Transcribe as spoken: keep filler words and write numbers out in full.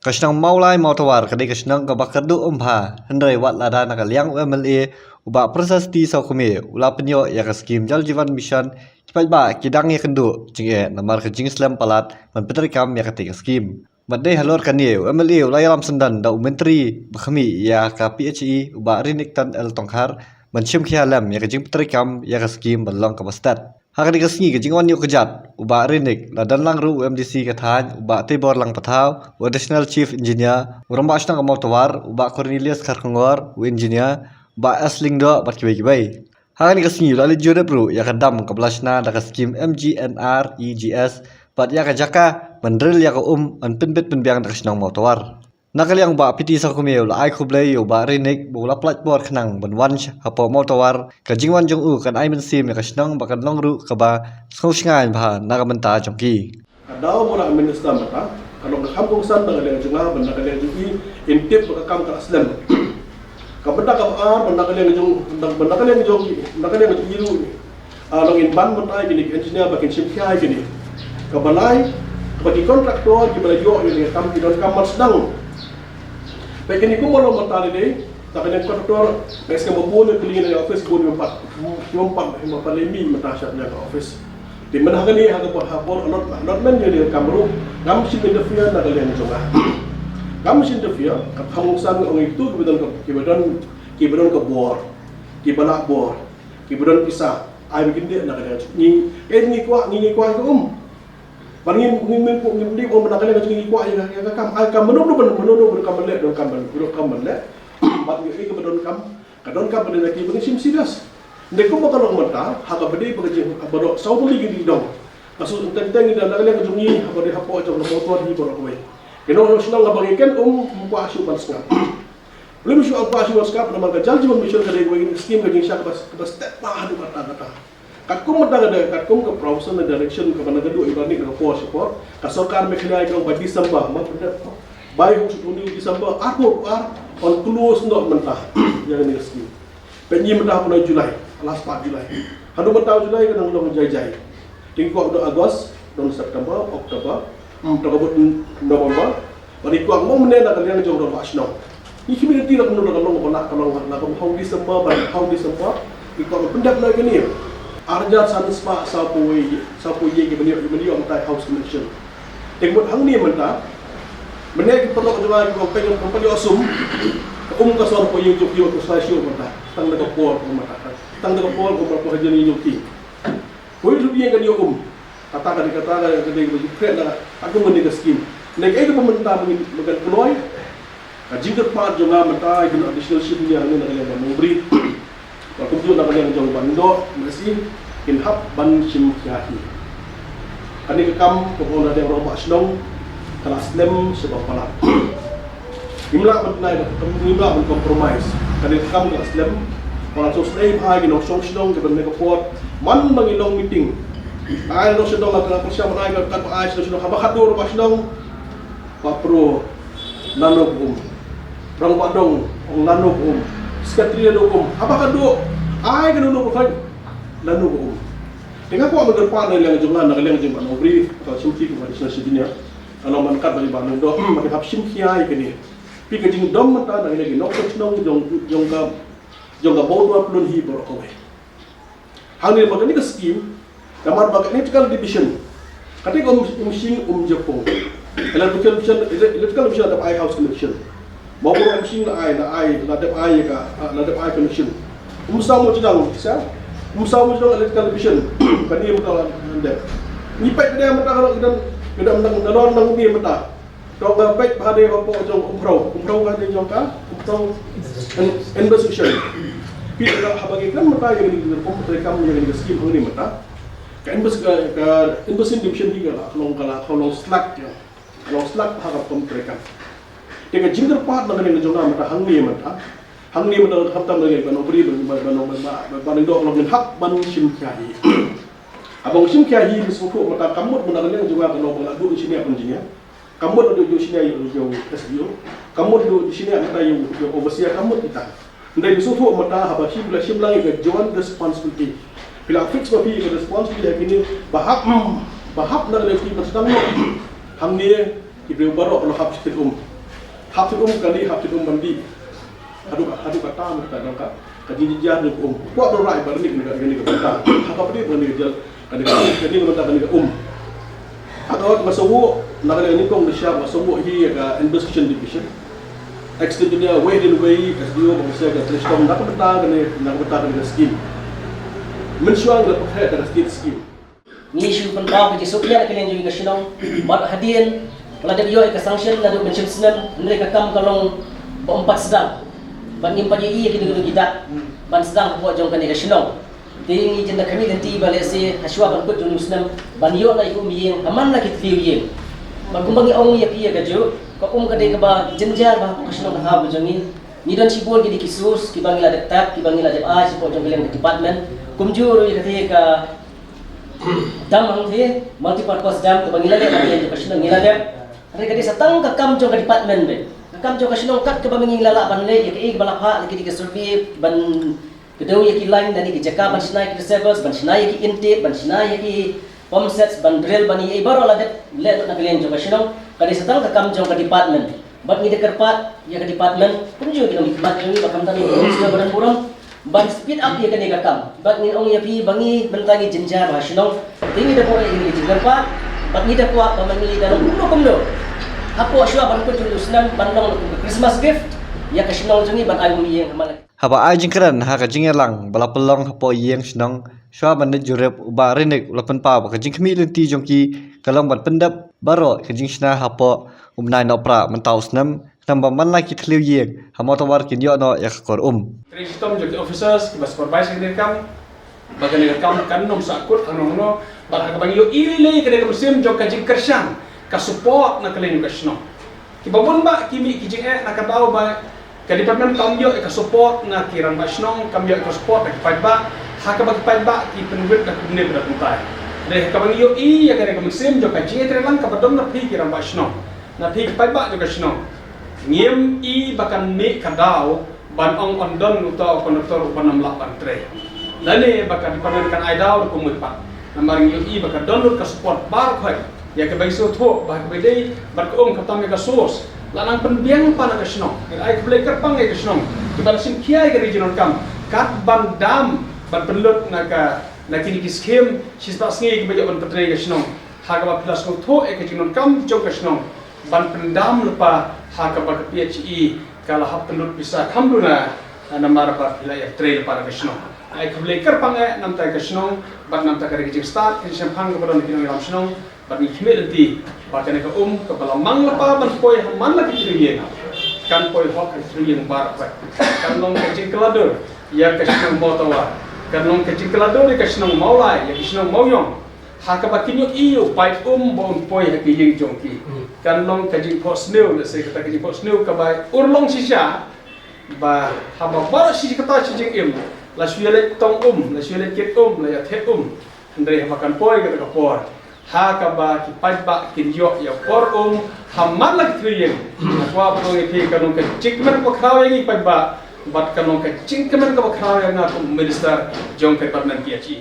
Ka shnong Mawlai Mawtawar ka dei ka shnong kaba kyrduh um bha, hynrei wat lada na ka liang u M L A u Bah Prasasti Sawkmie u la pynïoh ïa ka skim Jal Jeevan Mission, ki paidbah ki dang ïakynduh jingeh namar ka jingslem palat ban pyntreikam ïa katei ka skim. Bad dei halor kane u M L A u la ïalam syndon da u Myntri ba khmih ïa ka P H E u Bah Rinik Tan L Tongkhar ban shim khia lem ïa ka jingpyntreikam ïa ka skim ban long kaba stet. Ha kane ka sngi ka jingwan ïuh kjat u Bah Rinik, la don lang ruh u M D C ka thaiñ u Bah Teibor Lang Pathaw, u Additional Chief Engineer, u Rangbah Shnong ka Mawtawar u Bah Cornelius Kharkongor, u Engineer, u Bah S Lyngdoh bad kiwei kiwei. Ha kane ka sngi la leit jurip ruh ïa ka dam kaba la shna da ka skim M G N R E G S bad ïa ka jaka ban drill ïa ka um ban pynbit pynbiang da ka shnong Mawtawar. Na ka liang u Bah P T Sawkmie u la ai khublei ïa u Bah Rinik ba u la pynlait por khnang ban wan hapoh Mawtawar, ka jingwan jong u kan ai mynsiem ïa ka shnong bad kan long ruh kaba sngewshngaiñ bha na ka bynta jong ki. Ka daw ba u la minister mynta ka long ka kham kongsan na ka liang jong nga bad na ka liang jong i, in tip ba ka kam ka la slem. Ka bynta kaba ar bad na ka liang jong, bad na ka liang jong, na ka liang jong i ruh, ah, long in ban mynta ïa kine ki engineer ba kin shim khia ïa kine. Kaba lai, kaba ki contractor kiba la ïoh ïa kane ka kam ki donkam ban sdang. Ba kine kumba long mynta ne dei, na ka liang contractor, ba skem ba bun ïa kine ki office bun ïa pat, ïa pat, ïa pat le mi mynta sha ka office. Te mynta ha kane ha ka por, ha por allot, allotment ïa kane ka kam ruh ngam shym interfere na ka liang jong nga. Ngam shym interfere, ka kham kongsan ong ïa kitu kiba don ka, kiba don, kiba don ka bor, kiba lah bor, kiba don pisa, ai ba kin dei na ka liang jong ngi. Ngi, ngi kwah, ngi, ngi kwah ïa ka um. Bad ngi, ngi, ngi, ngi, ngi, ngi, um, na ka liang jong ngi kwah ïa ka, ïa ka kam, ai kam mano mano, mano mano kam ban leh, donkam ban, donkam ban leh. Bad ngi, ngi, kiba donkam, ka donkam ban leh ki ba ngi shim serious. Nde kumba ka long mynta, ha kaba dei ba ka jing, ha ba dei saw tylli ki dei dong. Ka shu teng teng ïa na ka liang jong ngi, ha ba dei hapoh jong ka motor hi baroh kawei. Ki nong shnong ha ba ngi ken um, um kwah shuh ban sngap. Lym shuh, um kwah shuh ban sngap namar ka Jal Jeevan Mission ka dei kawei ka skim ka jingshah kaba, kaba stet bha haduh katta katta. Katkum mynta ka dei, katkum ka professional direction kaba nang ka duh ïa baroh na ka por sha por, ka sorkar Meghalaya ka ong by December, ma, bai hynñiew December arphew ar, yn close noh mynta ïa kane ka skim. Peit ngi mynta ha u July, last part July. Haduh mynta u July ka nang long jai jai. Te ngi kwah don August, don September, October, hmm, to ka bud November. Bad ngi kwah mo mynne na ka liang jong u rangbah shnong. Ngi community la kumno la ka long ba la ka long la ka ha u December, bad ha u December ngi kwah ban pyndep noh ïa kane. Ar hajar san spah sawphew wei, sawphew wei ki ban ïoh, ki ban ïoh mynta House Connection. Te mut hangne mynta, mynne ki paralok jong nga ki ong peit ïa ka company Osum, ka um ka sawphew ïing jong ki, wat ko slai shuh mynta. Tang da ka por ko mynta. Tang da ka por ko mynta ko hajan ïing jong ki. Hoi ruh ïa kane um. Kata ka dei, kata ka dei, ka dei ba ju khreh na katkum kane ka skim. Ngi kaei kaba mynta ba ngin, ba kan kloi. Ka jingkyrpad jong nga mynta ïa kine additional chief engineer hangne na ka liang Bah Nongbri. Bad kumjuh na ka liang jong Bah Lyngdoh, Bah Sing, kin hap ban shim khia hi. Kane ka kam kaba ong da u rangbah shnong ka la slem sha ba palat. Ngim lah ban deny, ngim lah ban compromise. Kane ka kam ka la slem. Ba la shu slem bha ïa ki nongshong shnong kiba na ka por. Man ba ngi long meeting, ai nongshong shnong la ka pyrshang ban ai ka, ka ai shnong shnong haba khatduh rangbah shnong. Bah Pro, lano ka um. Rangbah Dong, ong lano ka um. Secretary lano ka um. Haba khatduh, ai kano kano ka um. Lano ka um. Te nga kwah ban kyrpad na ka liang jong nga, na ka liang jong Bah Nongbri, ka shim khia kum additional chief engineer. Ka long ban kat bad i Bah Lyngdoh, ba kin hap shim khia ïa kane. Phi, ka jingdom mynta na kane ki nongshong shnong jong, jong ka, jong ka Mawtawar Pyllun hi baroh kawei. Hangne ba kane ka skim, namar ba ka electrical division, kata ka um, um shing um jopong. Electrical division, ele-, electrical division la dep ai house connection. Mawkynrew um shing la ai, la ai, la dep ai ka, la dep ai connection. Um saw mo jnang, sa? Um saw mo jnang electrical division. Kane mynta la dep. Ngi peit ka dei mynta ka dang, ka dang nang, nang, nang ni mynta. To ka peit ba dei hapoh jong Umphrew. Umphrew ka dei jong ka, Umphrew in-, investigation. Phi, ka haba ngi kren mynta ïa kane ka rukom treikam, ïa kane ka skim hangne mynta. Ka invest-, ka, ka investigation division hi ka la, ka long, ka la, ka long slack ïa. Ka long slack ha ka rukom treikam. Te ka jingkyrpad na kane ka jong nga mynta hangne mynta. Hangne mynta khamtam na kane ka nongpri ba, ba, ba, ba, ba, ba, ba, ngi doh long ngin hap ban shim khia hi. Haba shim khia hi, ngi sngewthuh mynta ka mut mynta kane ka jong nga ka long ba la duh engineer, engineer. Ka mut duh, duh senior ïa u, ïa u S D O. Ka mut duh, duh senior mynta ïa u, ïa u overseer, ka mut kita. Hynrei ngi sngewthuh mynta haba phi la shim lang ïa ka joint responsibility, phi la fix ba phi ïa ka responsibility ha kine ba hap, hmm, ba hap na ka lynti ba sdang noh. Hangne ki briew baroh ba la hap shakit um. Hap thied um kane, hap thied um ban dih. Haduh ka, haduh ka tam ka dang ka, ka jingjynjar jong ka um. Kwah ban rai ba kane ka, kane ka bynta. Haba phi dih ba kane ka jel, kane ka, kane ka bynta kane ka um. Haduh ka masa wo, na kane ka nyngkong da shyiap masa wo hi ka investigation division. Ex engineer wei din wei, S D O ba masa ka Trishitong na ka bynta kane, na ka bynta kane ka scheme. Mynshuwa la pakhet da ka state scheme. Ngi shu pynpaw ka jingsuk ïa ka liang jong ka shnong. Bad hadien ba la dep ïoh ïa ka sanction naduh mynshem snem, hynrei ka kam ka long ba ym pat sdang. Bad ngim pat ïohi ïa ki dei ki dak ban sdang hapoh jong kane ka shnong. Te ngi jin da khmih lynti ba lehse hashwa ban kut jong u snem ban ïoh na ïa ka um ïing ha man la ki thliew ïing. Bad kumba ngi ong ïa phi ïa kajuh, ka um ka dei kaba jynjar bha hapoh ka shnong ka thaw ka jong ngi. Ngi don shibun ki dei ki source kiba ngi la dep tap, kiba ngi la dep ai shapoh jong ka liang ka department. Kumjuh ruh ïa kata ka dam hangtei, multipurpose dam, kaba ngi la dep, kaba ngi la dep, kaba ngi la dep. Hynrei ka dei sa tang ka kam jong ka department beit. Ka kam jong ka shnong kat kaba ngi la lah ban leh, ïa kaei kaba la phah, ïa ka dei ka survey, ban kdew ïa ki line, lane ki jaka ban shna ïa ki reservoirs, ban shna ïa ki intake, ban shna ïa ki pump sets, ban drill, ban ïa baroh la dep leh lut na ka liang jong ka shnong, ka dei sa tang ka kam jong ka department. Bad ngi da kyrpad ïa ka department, kumjuh ki nongmihkhmat jong ngi ba khamtam ïa ki minister ba don burom, ban speed up ïa kane ka kam. Bad ngin ong ïa phi ba ngi mynta ngi jynjar ha shnong. Te ngi da buh ïa kane ka jingkyrpad, bad ngi da kwah ba ma ngi da long kumno kumno. Hapoh shuwa ban kut jong u snem ban long kum ka Christmas gift ïa ka shnong jong ngi ban ai um ïing ha man la. Haba ai jingkren ha ka jingïalang ba la pynlong hapoh ïing shnong shuwa ban leit jurip, u Bah Rinik u la pynpaw ba ka jingkhmih lynti jong ki ka long ban pyndep baroh ka jingshna hapoh u bnai Nohprah mynta u snem, khnang ba man la ki thliew ïing ha Mawtawar kin ïoh noh ïa ka kor um. Trei shitom jong ki officers kiba supervise ïa kane ka kam, ba kane ka kam kan ym sahkut hangno hangno, bad ha kaba ngi ïohi lei lei kane ka mynsiem jong ka jingkyrshan, ka support na ka liang ka shnong. Kiba bun bah ki mih ki jingeh na ka daw ba ka department kam ïoh ïa ka support na ki rangbah shnong, kam ïoh ïa ka support na ki paidbah, ha kaba ki paidbah ki pynwit da kumne kumne kumtai. Dei ha kaba ngi ïohi ïa kane ka mynsiem jong ka jingïatreilang kaba don na phi ki rangbah shnong, na phi ki paidbah jong ka shnong. Ngim i ba kan mih ka daw ban ong yn don uta u conductor uba ym lah ban trei, lane ba ka department kan ai daw da kumwei pat. Namar ngi ïohi ba ka don lut ka support baroh khoit ïa kaba i sngewthuh ba ha kaba i dei bad ka um khamtam ïa ka source. La nang pynbiang pat na ka shnong. Ngi ai khublei kyrpang ïa ka shnong kiba la shim khia ïa ka regional kam kat ban dam ban pynlut na ka, na kine ki skim shispah sngi kiba ïoh ban pyntrei ïa ka shnong. Ha kaba phi la sngewthuh ïa ka jingdonkam jong ka shnong ban pyndam lypa ha kaba ka P H E ka la hap pynlut pisa kham duna, namar ba phi la ïatrei lypa na ka shnong. Ai khublei kyrpang eh na bynta ka shnong bad na bynta ka ri ka jingstad ka jingshemphang kaba don ha ki nongïalam shnong, bad ngi khmih lynti ba kane ka um kaba la mang lypa ban poi ha man la ki thliew ïing, kan poi hok ha ki thliew ïing baroh khoit. Kan long ka jingkylla dur ïa ka shnong Mawtawa, kan long ka jingkylla dur ïa ka shnong Mawlai, ïa ka shnong Mawiong. Ha kaba kin ïohi u paip um ba un poi ha ki ïing jong ki. Hmm. Kan long ka jingphohsniew, lehse kata ka jingphohsniew kaba urlong shisha, ba haba baroh shi katta shi jingim, la shu ïaleit tong um, la shu ïaleit kit um, la ïathep um. Hynrei haba kan poi kata ka por, ha kaba ki paidbah kin ïoh ïa u por um ha man la ki thliew ïing, nga kwah ban ong ïa phi, kan long ka jingkmen kaba khraw ïa ngi paidbah, bad kan long ka jingkmen kaba khraw ïa nga kum u minister jong ka department P H E.